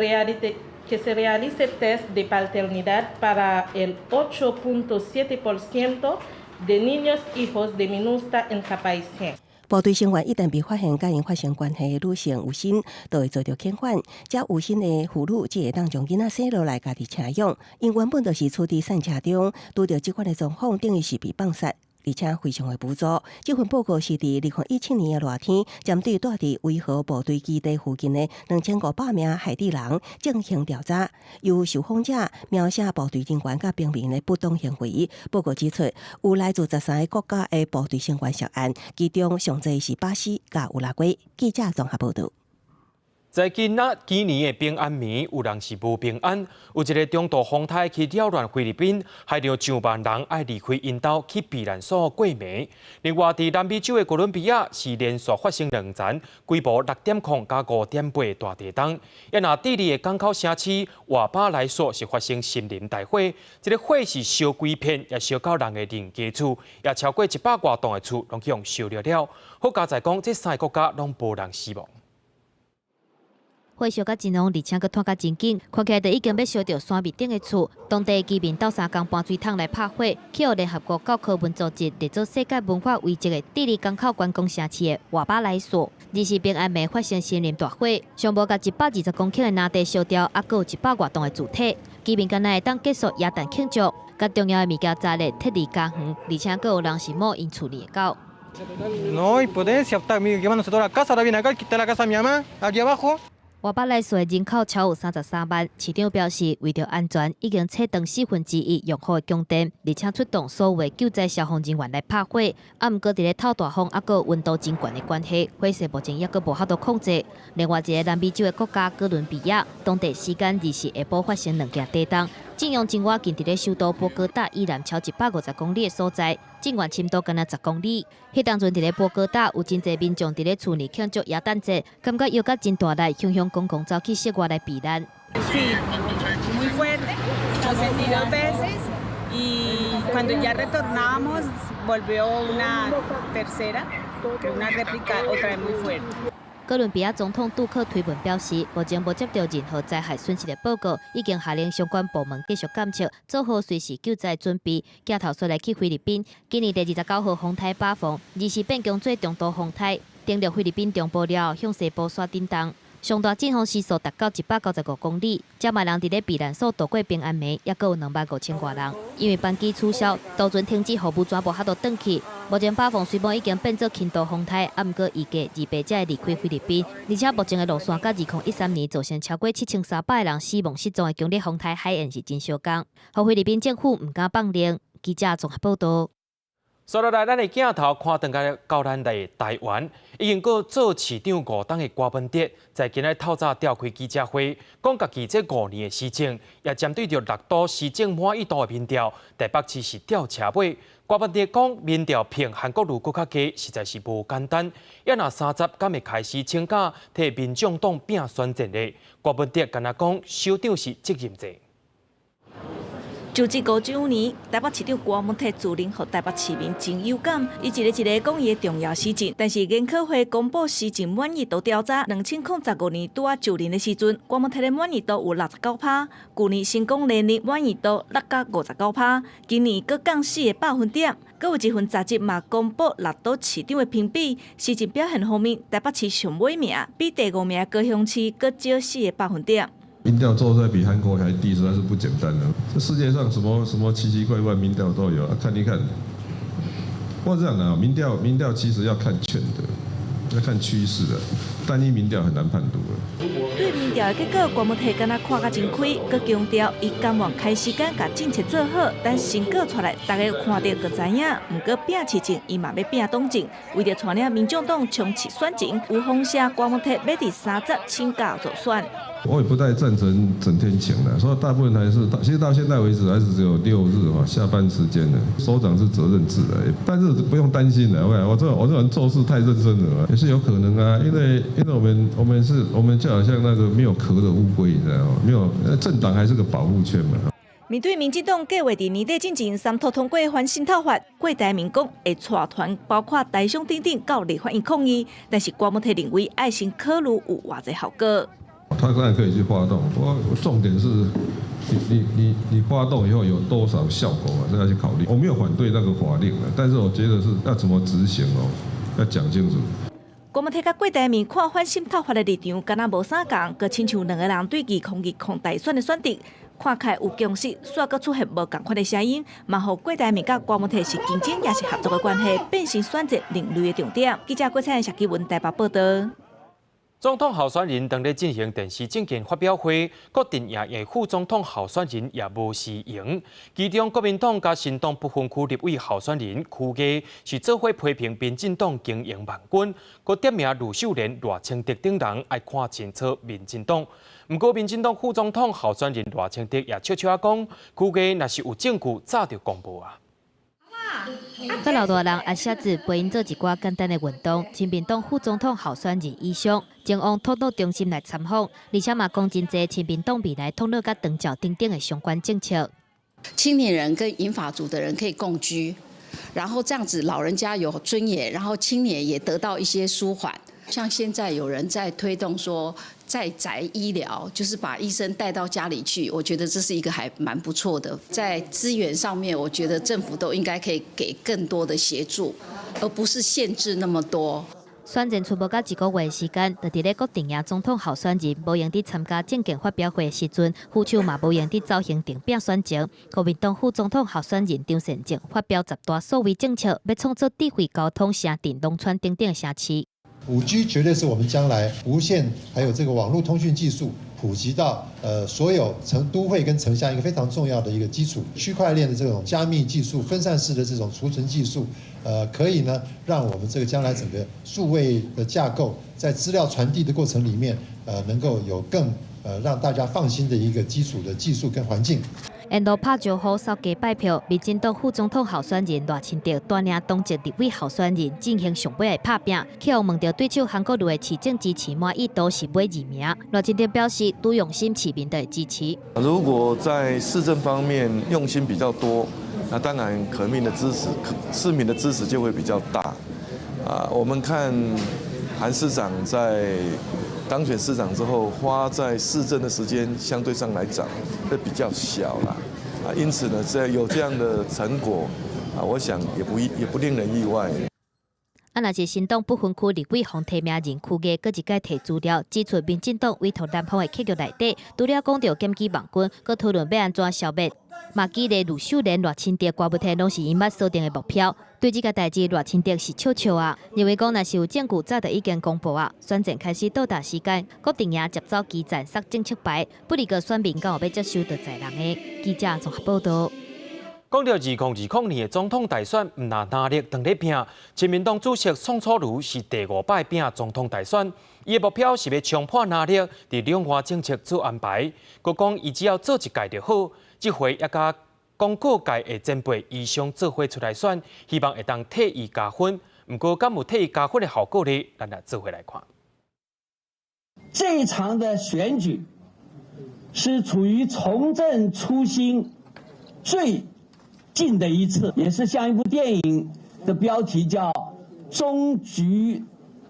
realice test de paternidad para el 8.7% de niños hijos de MINUSTAH en Cap-Haïtien。部隊成員一旦被發現佮𪜶發生關係的女性有身，就會遭著遣返。這有身的婦女只會當將囡仔生落來，家己請養。𪜶原本就是處佇散車中，拄著這款的狀況，等於是被放殺，而且非常的無助。這份報告是佇2017年的熱天，針對蹛佇維和部隊基地附近的2500名海地人進行調查，由受訪者描寫部隊人員佮平民的不當行為。報告指出，有來自13個國家的部隊成員涉案，其中上濟是巴西佮烏拉圭。記者綜合報導。在今仔今年的平安暝，有人是無平安，有一个中度風颱去擾亂菲律賓，害著上萬人愛離開𪜶兜去避難所過暝。另外，佇南美洲的哥倫比亞是連續發生兩層規模6.0佮5.8大地動。抑若智利的港口城市瓦巴萊索是發生森林大火，這个火是燒規片，也燒到人的人家厝，也超過100外棟的厝攏去予燒著了。好佳哉講，這三个國家攏無人死亡。火燒甲真旺，而且閣湠甲真緊，看起來就已經欲燒著山脈頂的厝。當地居民鬥相共搬水桶來拍火，去予聯合國教科文組織列做世界文化遺跡的智利港口觀光城市的瓦巴萊索，24平安暝發生森林大火，上無共120公頃的林地燒掉，猶閣有100外棟的住宅。居民敢若會當結束耶誕慶祝，佮重要的物件炸裂撤離家園，而且閣有人是摸𪜶厝裡的狗。 No, impotencia, está quemándose toda la casa, ahora viene acá, está la casa de mi mamá, aquí abajo. 瓦巴萊索的人口超有33萬，市長表示，為著安全，已經切斷1/4用戶的供電，而且出動所有的救災消防人員來拍火。啊，毋過佇咧透大風，猶閣溫度真懸的關係，火勢目前猶閣無法度控制。另外一个南美洲的國家哥倫比亞，當地時間24下晡發生兩件地動，震央真倚近佇咧首都波哥大以南超150公里的所在，震源深度敢若10公里。彼當陣佇咧波哥大有真濟民眾佇咧厝內慶祝耶誕節，感覺搖甲真大力，雄雄公公走去室外來避難。 Sí, muy fuerte, lo sentí dos veces y cuando ya retornábamos volvió una tercera, una réplica otra vez muy fuerte. 哥倫比亞總統杜克推文表示，目前無接著任何災害損失的報告，已經下令相關部門繼續監測，做好隨時救災準備。鏡頭煞來去菲律賓，今年第29號風颱巴鳳，24變強做中度風颱，登陸菲律賓中部了後，向西部煞振動。上大陣風時速達到195公里，這嘛人佇咧避難所度過平安暝，猶閣有2萬5千外人。因為班機取消，渡船停止服務，全無法度轉去。目前巴鳳雖罔已經變做輕度風颱，啊，毋過預計28才會離開菲律賓。而且目前的路線佮2013年造成超過7300個人死亡失蹤的強烈風颱海燕是真相仝，予菲律賓政府毋敢放任。記者綜合報導。接落來，咱的鏡頭看轉來到咱的台灣，已經過做市長5冬的柯文哲，在今仔透早召開記者會，講家己這5年的施政，也針對著六都施政滿意度的民調，台北市是吊車尾。柯文哲講，民調評韓國瑜閣較低，實在是無簡單。抑若30敢會開始請假，替民眾黨拼選戰咧？柯文哲敢若講，首長是責任制。就職5周年，台北市長郭文泰自認予台北市民真有感，伊一个一个講伊的重要施政。但是研考會公布施政滿意度調查，2015年拄仔就任的時陣，郭文泰的滿意度有69%，舊年成功連任滿意度落甲59%，今年閣降4個百分點。閣有一份雜誌嘛公布六都市長的評比，施政表現方面，台北市上尾名，比第五名高雄市閣少4個百分點。民調做出來比韓國還低，實在是不簡單的。這世界上什麼什麼奇奇怪怪民調都有，啊，看一看。不過這樣的啊，民調其實要看趨的，要看趨勢的，單一民調很難判讀的。對民調的結果，郭文泰敢若看甲真開，閣強調伊甘願開時間共政策做好，等成果出來，大家有看著就知影。毋過拼市政，伊嘛欲拼黨政，為著帶領民眾黨衝刺選情，有風聲郭文泰欲佇30請假助選。我也不太贊成整天請的，所以大部分還是，其實到現在為止還是只有6日哈下班時間的。首長是責任制的，但是不用擔心的。我這人做事太認真了，也是有可能啊，因為我們就好像那個沒有殼的烏龜，你知道嗎？沒有，政黨還是個保護圈嘛。面對民進黨計劃佇年底進前三讀通過反滲透法，郭台銘講會帶團，包括台商等等到立法院抗議，但是郭文泰認為愛先考慮有偌濟效果。他當然可以去發動，不過重點是你發動以後有多少效果啊？這要去考慮。我沒有反對那個法令，但是我覺得是要怎麼執行哦，要講清楚。郭文泰佮郭台銘看反滲透法的立場，敢若無啥仝，閣親像兩個人對2020大選的選擇，看起來有共識，煞閣出現無仝款的聲音，嘛予郭台銘佮郭文泰是競爭抑是合作的關係，變成選戰另類的重點。記者郭彩謝基文台北報道。總統候選人當咧進行電視政見發表會，各陣營的副總統候選人也無時閒。其中國民黨佮新黨不分區立委候選人邱毅是做伙批評民進黨經營網軍，閣點名呂秀蓮、賴清德等人愛看清楚民進黨。毋過民進黨副總統候選人賴清德也笑笑仔講，邱毅若是有證據，早就公布啊。佮老大人阿寫字陪𪜶做一寡簡單的運動，親民黨副總統候選人以上前往托老中心來參訪，而且嘛講真濟親民黨未來托老佮長照等等的相關政策。青年人跟銀髮族的人可以共居，然後這樣子老人家有尊嚴，然後青年也得到一些舒緩。像現在有人在推動說在宅醫療，就是把醫生帶到家裡去，我覺得這是一個還蠻不錯的。在資源上面，我覺得政府都應該可以給更多的協助，而不是限制那麼多。選戰賰無到一個月時間，就佇咧各陣營總統候選人無閒佇參加政見發表會的時陣，副手嘛無閒佇走行程拼選情。國民黨副總統候選人張善政發表10大數位政策，欲創造智慧交通城鎮、農村等等城市。5G 絕對是我們將來無線還有這個網絡通訊技術普及到所有城都會跟城鄉一個非常重要的一個基礎。區塊鏈的這種加密技術、分散式的這種儲存技術，可以呢讓我們這個將來整個數位的架構在資料傳遞的過程裡面，能夠有更讓大家放心的一個基礎的技術跟環境。沿路拍招呼、掃街拜票，民進黨副總統候選人賴清德帶領黨籍立委候選人進行上尾的拍拚，去予問著對手韓國瑜的市政支持滿意度是尾二名。賴清德表示，拄用心市民就會支持。如果在市政方面用心比較多，那當然可民的支持，市民的支持就會比較大。啊，我們看韓市長在當選市長之後，花在市政的時間相對上來講會比較小啦，啊，因此呢，這有這樣的成果，啊，我想也不令人意外。啊，若是新黨不分區立委予提名人邱毅，閣一擺提資料指出，民進黨委託南方的契約內底，除了講著檢舉網軍，閣討論欲按怎消滅。嘛記得呂秀蓮、賴清德、郭文泰攏是𪜶捌鎖定的目標。對這個代誌，賴清德是笑笑啊，認為講若是有證據，早就已經公布啊。選戰開始倒帶時間，各陣營接走基層撒政策牌，不離個選民敢有欲接受就在人的。記者綜合報道。講著2020年的總統大選，毋但藍綠當咧拚，親民黨主席宋楚瑜是第五擺拚總統大選，伊的目標是欲衝破藍綠，佇兩岸政策做安排。閣講伊只要做一屆就好，這回也佮廣告界的前輩遺孀做伙出來選，希望會當替伊加分。毋過，敢有替伊加分的效果呢？咱來做伙來看。這一場的選舉是出於從政初心。最近的一次，也是像一部電影的標題叫《終局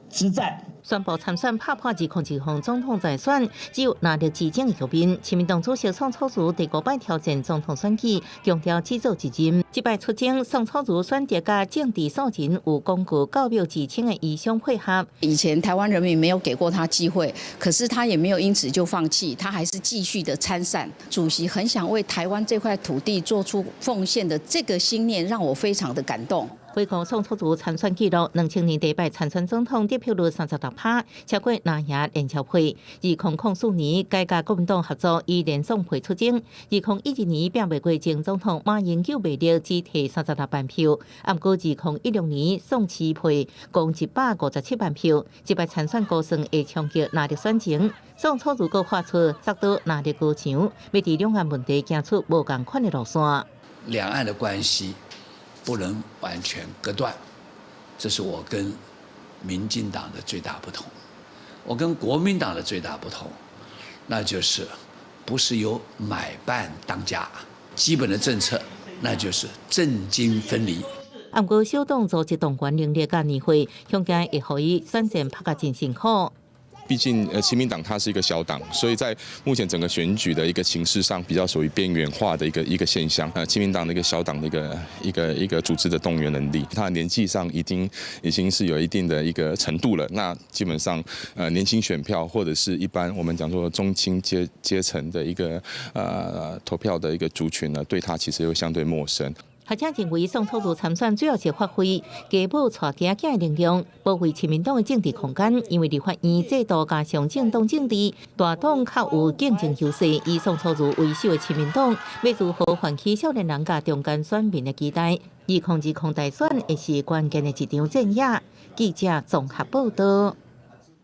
之戰》。宣布參選拍破2020總統大選，只有藍綠之爭的局面。親民黨主席宋楚瑜第五擺挑戰總統選舉，強調只做一任。這擺出征，宋楚瑜選擇佮政治素人有廣告教廟之稱的遺孀配合。以前台灣人民沒有給過他機會，可是他也沒有因此就放棄，他還是繼續的參賽。主席很想為台灣這塊土地做出奉獻的這個心念，讓我非常的感動。回顧宋楚瑜參選記錄，2000年第一擺參選總統得票率36%，超過藍營連翹配。2004年改佮國民黨合作，以連宋配出征。2012年拚袂過前總統馬英九袂力，只提36萬票。毋過2016年宋徐配共157萬票，這擺參選估算會衝擊藍綠選情。宋楚瑜閣發出砸倒藍綠高牆，欲佇兩岸問題行出無仝款的路線。兩岸的關係不能完全割斷，這是我跟民進黨的最大不同。我跟國民黨的最大不同，那就是不是由買辦當家，基本的政策那就是政經分離。毋過小黨組織動員能力佮年歲，恐驚會予伊選戰拍甲真辛苦。畢竟，親民黨它是一個小黨，所以在目前整個選舉的一個情勢上，比較屬於邊緣化的一個現象。親民黨的一個小黨的一個組織的動員能力，他年紀上已經是有一定的一個程度了。那基本上，年輕選票或者是一般我們講說中青階層的一個投票的一個族群呢，對他其實會相對陌生。學者認為，宋楚瑜參選主要是發揮家母帶囝囝的能量，保衛親民黨的政治空間。因為立法院制度加上政黨政治，大黨較有競爭優勢。以宋楚瑜為首的親民黨，欲如何喚起少年人佮中間選民的期待？2020大選會是關鍵的一場戰役。記者綜合報道。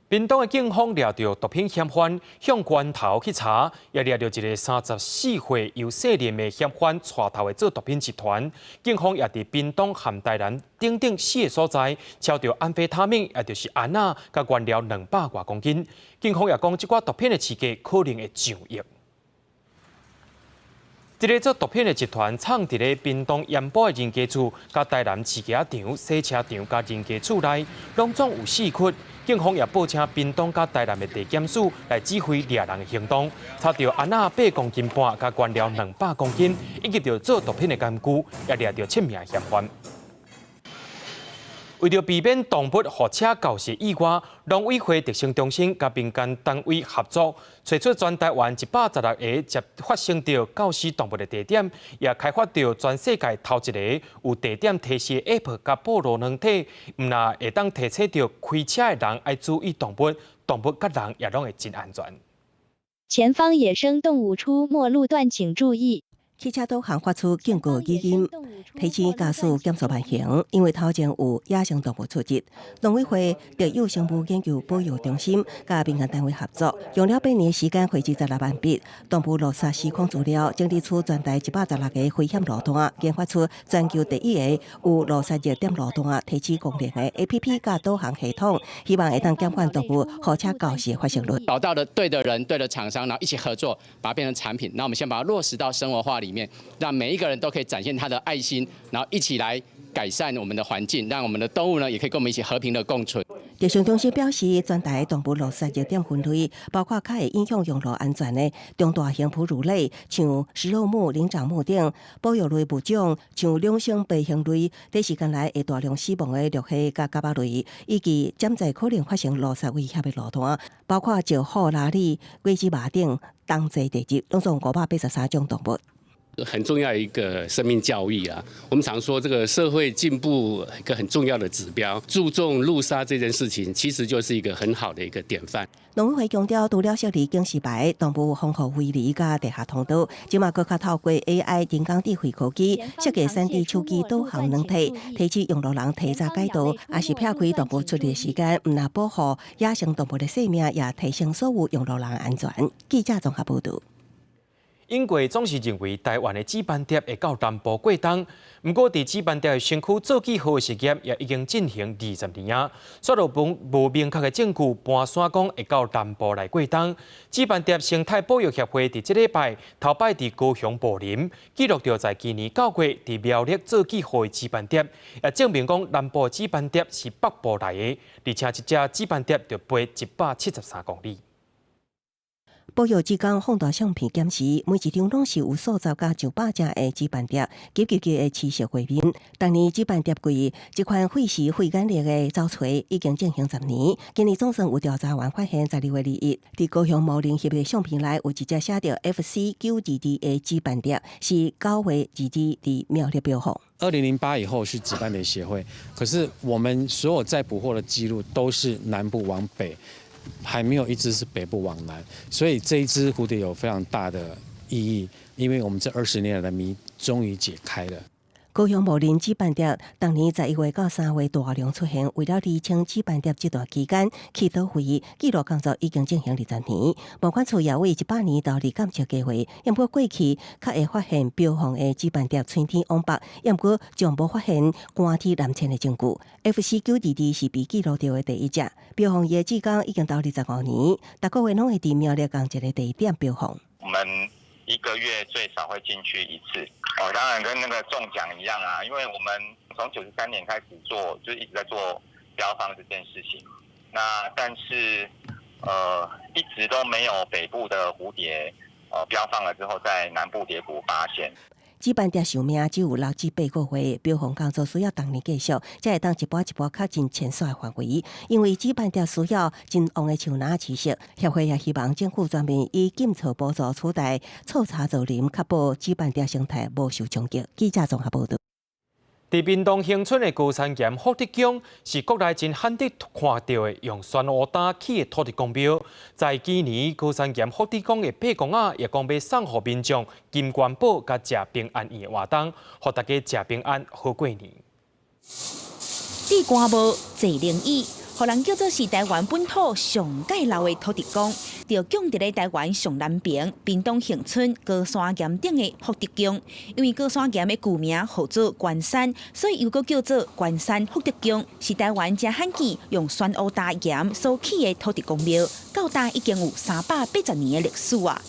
屏東的警方掠著毒品嫌犯向關頭去查，也掠著一个34歲由細漢的嫌犯帶頭的做毒品集團。警方也佇屏東和台南等等四个所在，抄著安非他命，也就是安仔，佮原料200外公斤。警方也講，這寡毒品的市價可能會上億。這个做毒品的集團，藏佇咧屏東鹽埔的人家厝、佮台南飼雞場、洗車場、佮人家厝內，攏總有四窟。警方也報請屏東佮台南的地檢署來指揮掠人的行動，查著安仔8公斤半，佮原料200公斤，以及著做毒品的工具，也掠著七名嫌犯。為著避免動物予車咬死意外，農委會特生中心佮民間單位合作，揣出全台灣116个接發生著咬死動物的地點，也開發著全世界頭一个有地點提示的 App 佮暴露軟體，毋但會當提醒著開車的人愛注意動物，動物佮人也攏會真安全。前方野生動物出沒路段，請注意。汽車導航發出警告語音，提醒駕駛減速慢行，因為頭前有野生動物出沒。農委會特有生物研究保育中心佮民間單位合作，用了8年時間匯集16萬筆動物路殺時空資料，整理出全台116個危險路段，研發出全球第一个有路殺熱點路段提示功能的 APP 佮導航系統，希望會當減緩動物予車咬死的發生率。找到了對的人、對的廠商，然後一起合作，把它變成產品。那我們先把它落實到生活化裡面，讓每一個人都可以展現他的愛心，然後一起來改善我們的環境，讓我們的動物呢也可以跟我們一起和平的共存。特生中心表示，全台動物路殺熱點分類，包括較會影響用路安全的中大型哺乳類，像食肉目、靈長目等；保育類物種，像兩性爬行類，短時間內會大量死亡的陸蟹佮蛤仔類，以及潛在可能發生路殺威脅的路段，包括石虎、鯪鯉、果子馬等當地地質，攏總583種動物。很重要一個生命教育啊！我們常說這個社會進步一個很重要的指標，注重路殺這件事情，其實就是一個很好的一個典範。農委會強調，除了設立警示牌、動物防護圍籬佮地下通道，這馬閣較透過 AI 人工智慧科技設計3D 手機導航軟體，提醒用路人提早改道，也是避開動物出沒時間，毋但保護野生動物的性命，也提升所有用路人安全。記者綜合報導。英國總是認為台灣的紫斑蝶會到南部過冬，毋過佇紫斑蝶的身軀做記號的實驗也已經進行20年啊，煞都無明確的證據盤山講會到南部來過冬。紫斑蝶生態保育協會佇這禮拜頭擺佇高雄武林記錄著在今年9月佇苗栗做記號的紫斑蝶，也證明講南部紫斑蝶是北部來的，而且一隻紫斑蝶就飛173公里。保育志工放大相片檢視，每一張攏是有數十佮上百隻的紫斑蝶，急急急的棲息畫面。逐年紫斑蝶季，這款費時費眼力的找揣已經進行10年。今年總算有調查員發現，12月21，佇高雄武林翕的相片內有一隻寫著 FC922的紫斑蝶，是9月22佇苗栗標放。 2008以後是紫斑蝶協會，可是我們所有在捕獲的記錄都是南部往北。還沒有一隻是北部往南，所以這一隻蝴蝶有非常大的意義，因為我們這20年來的謎終於解開了。高雄武林紫斑蝶，逐年11月到3月大量出現，為了釐清紫斑蝶這段期間去佗位，記錄工作已經進行20年。疾管處也為100年投入監測計劃，毋過過去較會發現標放的紫斑蝶春天往北，毋過從無發現寒天南遷的證據。FC922是被記錄著的第一隻標放，伊的志工已經投入15年，逐個月攏會佇苗栗仝一個地點標放。我們一個月最少會進去一次，哦，當然跟那個中獎一樣啊，因為我們從93年開始做，就一直在做標放這件事情。那但是，一直都沒有北部的蝴蝶，標放了之後，在南部蝶谷發現。紫斑蝶壽命只有6至8個月，標放工作需要逐年繼續，才會當一步一步靠近遷徙範圍。因為紫斑蝶需要真旺的樹林棲息，協會也希望政府全面以禁錯補助取代錯插造林，確保紫斑蝶生態無受衝擊。記者綜合報導。佇屏東恆春的高山岩福德宮是國內真罕得看著的用宣烏焦起的土地公廟。在今年高山岩福德宮的伯公仔也講欲送予民眾金元寶佮食平安圓的活動，予大家食平安好過年。置棺木、坐靈椅，予人叫做是台灣本土上蓋老的土地公，就供佇咧台灣上南爿屏東恆春高山岩頂的福德宮。因為高山岩的舊名號做關山，所以又閣叫做關山福德宮，是台灣誠罕見用宣烏焦岩所起的土地公廟，到今已經有380年的歷史啊。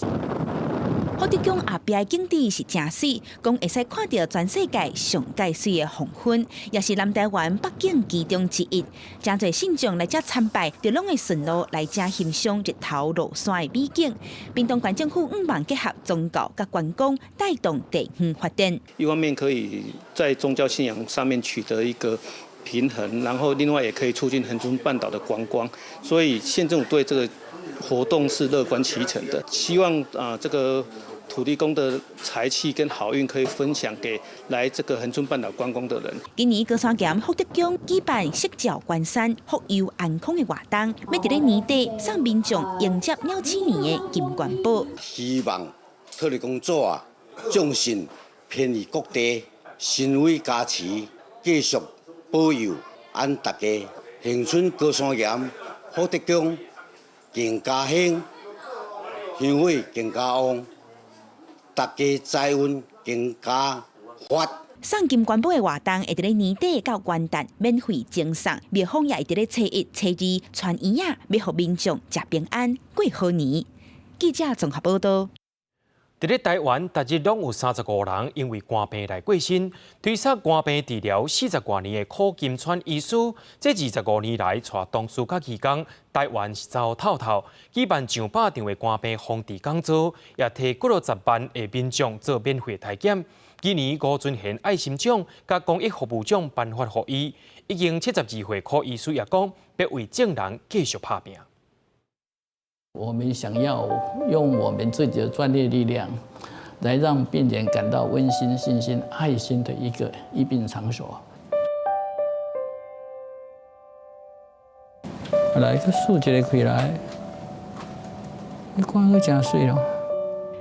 福德宮後壁的景致是誠媠，講會使看著全世界上蓋媠的黃昏，也是南台灣八景其中之一。誠濟信眾來遮參拜，就攏會順路來遮欣賞日頭落山的美景。屏東縣政府向望結合宗教佮觀光，帶動地方發展。一方面可以在宗教信仰上面取得一個平衡，然後另外也可以促進恆春半島的觀光，所以縣政府對這個活動是樂觀其成的，希望啊這個土地公的財氣跟好運可以分享給來這個恆春半島觀光的人。今年高山岩福德宮舉辦夕照關山、福佑安康的活動，欲佇咧年底送民眾迎接鳥鼠年的金元寶。希望土地公祖啊，眾神遍於各地，神威加持，繼續保佑俺大家恆春高山岩福德宮更加興，香火更加旺。大家財運更加發。送金元寶的活動會佇咧年底到元旦免費贈送，廟方也會佇咧初一、初二傳圓仔，欲予民眾食平安過好年。記者綜合報導。佇咧台灣，逐日攏有35人因為肝病來過身。推捒肝病治療40外年的柯金川醫師，這25年來帶同事佮義工，台灣是走透透，舉辦上百場的肝病防治講座，也替幾落十萬的民眾做免費體檢。今年吳尊賢愛心獎佮公益服務獎頒發予伊，已經72歲柯醫師也講，欲為眾人繼續拍拚。我們想要用我們自己的專業力量，來讓病人感到溫馨、信心、愛心的一個醫病場所。來，閣舒一下開來，你看閣誠媠咯。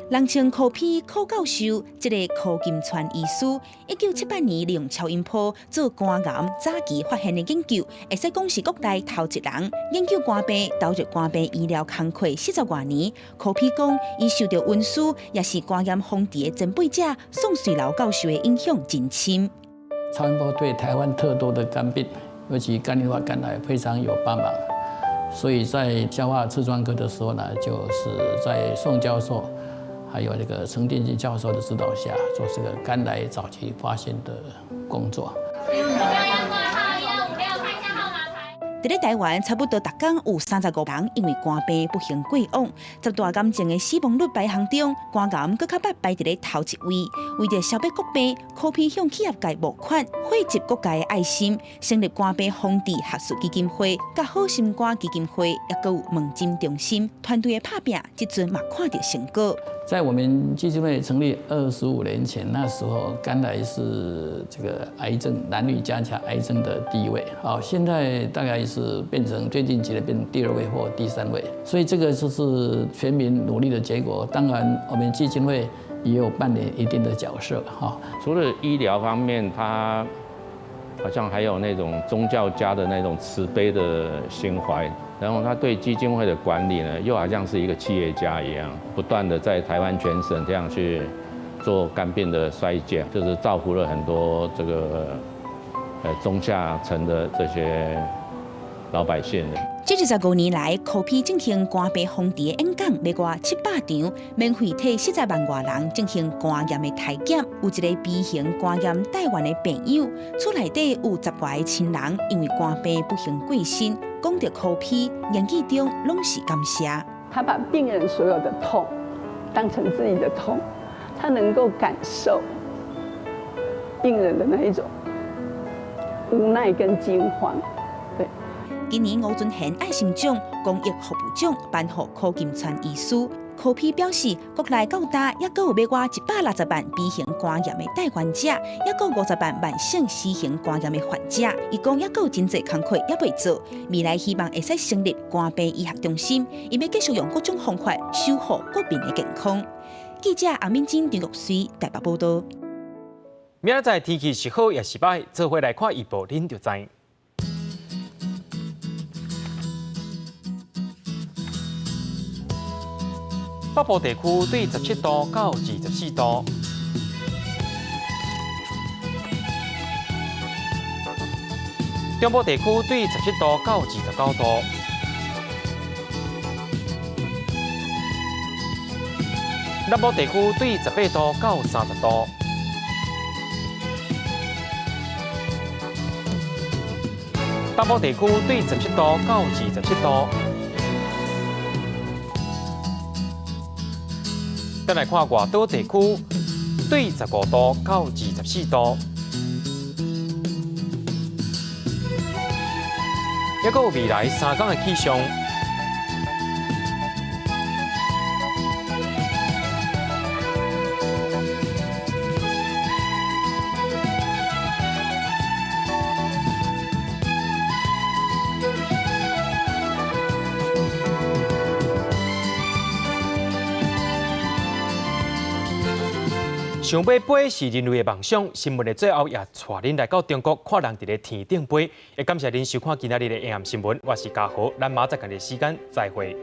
人稱柯 P 柯教授，這个柯金川醫師，1978年利用超音波做肝癌早期發現的研究，會使講是國內頭一人研究肝病，投入肝病醫療工作40外年。柯 P 講，伊受著恩師，也是肝癌防治的前輩者宋瑞樓教授的影響真深。超音波對台灣特多的肝病，尤其肝硬化、肝癌非常有幫忙，所以在消化次專科的時候呢，就是在宋教授，還有這個陳定基教授的指導下，做這個肝癌早期發現的工作。佇咧台灣，差不多逐工有35人因為肝病不幸過往。十大癌症的死亡率排行中，肝癌閣較捌排佇咧頭一位。為著消滅國病，柯 P 向企業界募款，匯集各界的愛心，成立肝病防治學術基金會、佮好心肝基金會，抑閣有門診中心。團隊的拍拚，這陣嘛看著成果。在我們基金會成立25年前，那時候肝癌是這個癌症男女加起來癌症的第一位。好，現在大概是變成最近幾年變成第二位或第三位，所以這個就是全民努力的結果。當然，我們基金會也有扮演一定的角色。哈，除了醫療方面，他好像還有那種宗教家的那種慈悲的心懷。然後他對基金會的管理呢，又好像是一個企業家一樣，不斷的在台灣全省這樣去做肝病的篩檢，就是造福了很多這個中下層的這些老百姓。這25年來，柯 P 進行肝病防治的演講，袂外700場，免費替40萬外人進行肝癌的篩檢。有一個 B 型肝癌帶原的病友，厝內底有10外个親人因為肝病不幸過身。講著柯 P，言語中攏是感謝。他把病人所有的痛當成自己的痛，他能夠感受病人的那一種無奈跟驚慌。對。今年吳尊賢愛心獎公益服務獎頒予柯金川醫師。柯 P 表示，國內到今抑閣有欲外160萬 B 型肝炎的帶原者，抑閣50萬慢性 C 型肝炎的患者。伊講抑閣有真濟工課猶未做，未來希望會使成立肝病醫學中心，伊欲繼續用各種方法守護國民的健康。記者阿敏珍、張玉水台北報道。明仔載天氣是好抑是䆀，做伙來看預報，恁就知。北部地區對17度到24度，中部地區對17度到29度，南部地區對18度到30度，東部地區對17度到27度。再來看外島地區，對15度到24度，抑閣有未來3天的氣象。想欲飛是人類的夢想，新聞的最後也帶恁來到中國看人佇咧天頂飛。會感謝恁收看今仔日的晚暗新聞，我是嘉豪，咱明仔載仝個時間再會。